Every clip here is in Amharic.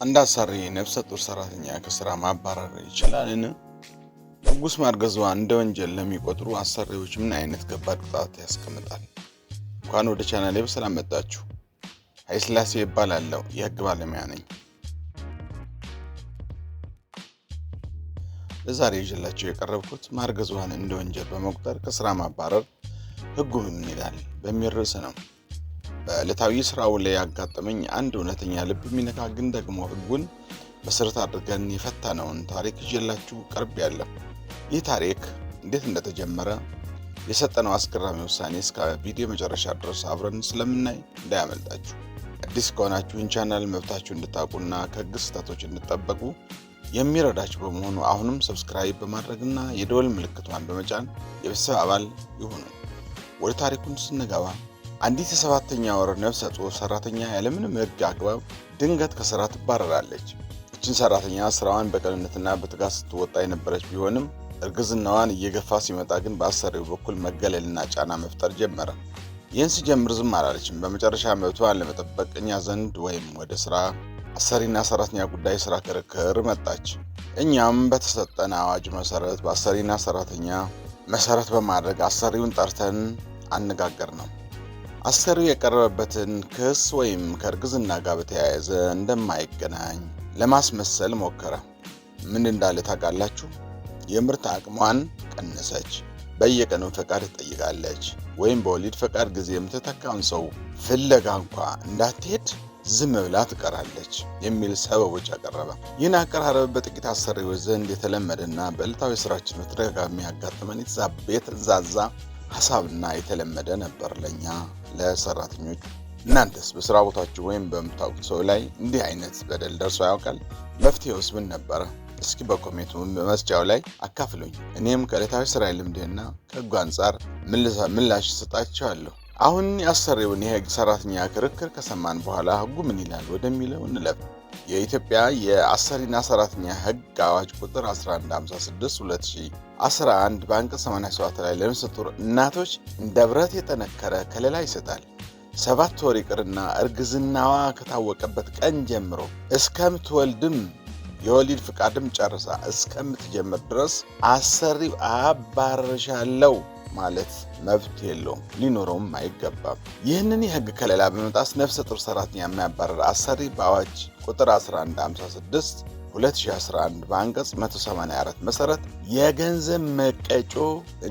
አንድ አሰሪ ነፍሰ ጡር ሰራተኛ ከስራ ማባረር ይችላልን? ሕጉስ ማርገዟን እንደ ወንጀል ለሚቆጥሩ አሰሪዎች ምን አይነት ከባድ ቅጣት ያስቀምጣል? እንኳን ወደ ቻናሌ በሰላም መጣችሁ። ኃይለሥላሴ እባላለሁ፣ የህግ ባለሙያ ነኝ። ለዛሬ ይዤላችሁ የቀረብኩት ማርገዟን እንደ ወንጀል በመቁጠር ከስራ ማባረር ህጉ ምን ይላል በሚል ርዕስ ነው። በዕለታዊ ስራው ላይ ያጋጠመኝ አንድ እውነተኛ ልብ የሚነካ ግን ደግሞ ህጉን መሰረት አድርገን የፈታነውን ታሪክ ይዤላችሁ ቀርቤያለሁ። ይህ ታሪክ እንዴት እንደተጀመረ፣ የሰጠነው አስገራሚ ውሳኔ እስከ ቪዲዮ መጨረሻ ድረስ አብረን ስለምናይ እንዳያመልጣችሁ። አዲስ ከሆናችሁ ቻናል መብታችሁ እንድታውቁና ከህግ ስህተቶች እንድጠበቁ የሚረዳችሁ በመሆኑ አሁንም subscribe በማድረግና የደወል ምልክቷን በመጫን የቤተሰብ አባል ይሁኑ። ወደ ታሪኩን ስንገባ አንዲት የሰባተኛ ወር ነፍሰ ጡር ሰራተኛ ያለምንም ሕግ አግባብ ድንገት ከስራ ትባረራለች። ይችን ሰራተኛ ስራዋን በቅንነትና በትጋት ስትወጣ የነበረች ቢሆንም እርግዝናዋን እየገፋ ሲመጣ ግን በአሰሪው በኩል መገለልና ጫና መፍጠር ጀመረ። ይህን ሲጀምር ዝም አላለችም። በመጨረሻ መብቷን ለመጠበቅ እኛ ዘንድ ወይም ወደ ስራ አሰሪና ሰራተኛ ጉዳይ ስራ ክርክር መጣች። እኛም በተሰጠን አዋጅ መሰረት በአሰሪና ሰራተኛ መሰረት በማድረግ አሰሪውን ጠርተን አነጋገር ነው። አሰሪው የቀረበበትን ክስ ወይም ከእርግዝና ጋር በተያያዘ እንደማይገናኝ ለማስመሰል ሞከረ። ምን እንዳለ ታውቃላችሁ? የምርት አቅሟን ቀነሰች፣ በየቀኑ ፈቃድ ትጠይቃለች፣ ወይም በወሊድ ፈቃድ ጊዜ የምትተካውን ሰው ፍለጋ እንኳ እንዳትሄድ ዝም ብላ ትቀራለች የሚል ሰበቦች አቀረበ። ይህን አቀራረብ በጥቂት አሰሪዎች ዘንድ የተለመደና በዕለታዊ ስራችን በተደጋጋሚ ያጋጠመን የተንዛዛ ሀሳብና የተለመደ ነበር ለእኛ ለሰራተኞች። እናንተስ በስራ ቦታችሁ ወይም በምታውቁት ሰው ላይ እንዲህ አይነት በደል ደርሶ ያውቃል? መፍትሄውስ ምን ነበረ? እስኪ በ comment መስጫው ላይ አካፍሉኝ። እኔም ከዕለታዊ ስራ ልምድና ከህጉ አንጻር ምላሽ እሰጣችኋለሁ። አሁን የአሰሪውን የህግ ሰራተኛ ክርክር ከሰማን በኋላ ህጉ ምን ይላል ወደሚለው እንለፍ። የኢትዮጵያ የአሰሪና ሰራተኛ ህግ አዋጅ ቁጥር 1156 2011 በአንቀጽ 87 ላይ ለነፍሰ ጡር እናቶች እንደ ብረት የጠነከረ ከለላ ይሰጣል። 7 ወር ይቅርና እርግዝናዋ ከታወቀበት ቀን ጀምሮ እስከምትወልድም የወሊድ ፍቃድም ጨርሳ እስከምትጀምር ድረስ አሰሪው አባርሻለሁ ማለት መብት የለውም፣ ሊኖረውም አይገባም። ይህንን የህግ ከለላ በመጣስ ነፍሰ ጡር ሰራተኛ የሚያባረር አሰሪ በአዋጅ ቁጥር 1156 2011 በአንቀጽ 184 መሰረት የገንዘብ መቀጮ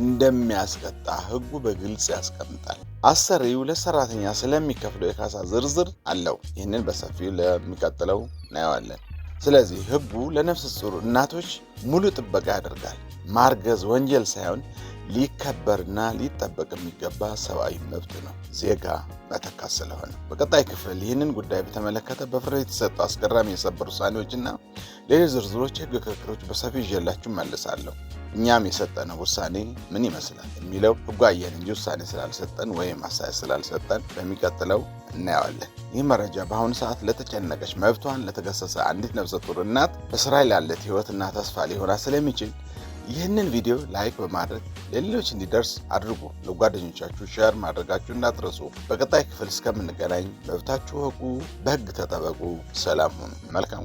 እንደሚያስቀጣ ህጉ በግልጽ ያስቀምጣል። አሰሪው ለሰራተኛ ስለሚከፍለው የካሳ ዝርዝር አለው። ይህንን በሰፊው ለሚቀጥለው እናየዋለን። ስለዚህ ህጉ ለነፍሰ ጡር እናቶች ሙሉ ጥበቃ ያደርጋል። ማርገዝ ወንጀል ሳይሆን ሊከበርና ሊጠበቅ የሚገባ ሰብአዊ መብት ነው፣ ዜጋ መተካት ስለሆነ። በቀጣይ ክፍል ይህንን ጉዳይ በተመለከተ በፍርድ ቤት የተሰጡ አስገራሚ የሰበር ውሳኔዎችና ሌሎች ዝርዝሮች የህግ ክርክሮች በሰፊው ይዤላችሁ እመለሳለሁ። እኛም የሰጠነው ውሳኔ ምን ይመስላል የሚለው ህጉ አየን እንጂ ውሳኔ ስላልሰጠን ወይም አስተያየት ስላልሰጠን በሚቀጥለው እናየዋለን። ይህ መረጃ በአሁኑ ሰዓት ለተጨነቀች መብቷን ለተገሰሰ አንዲት ነፍሰ ጡር እናት በስራ ላለች ህይወትና ተስፋ ሊሆናት ስለሚችል ይህንን ቪዲዮ like በማድረግ ለሌሎች እንዲደርስ አድርጉ። ለጓደኞቻችሁ share ማድረጋችሁ እንዳትረሱ። በቀጣይ ክፍል እስከምንገናኝ መብታችሁ እወቁ፣ በህግ ተጠበቁ። ሰላም ሁኑ። መልካም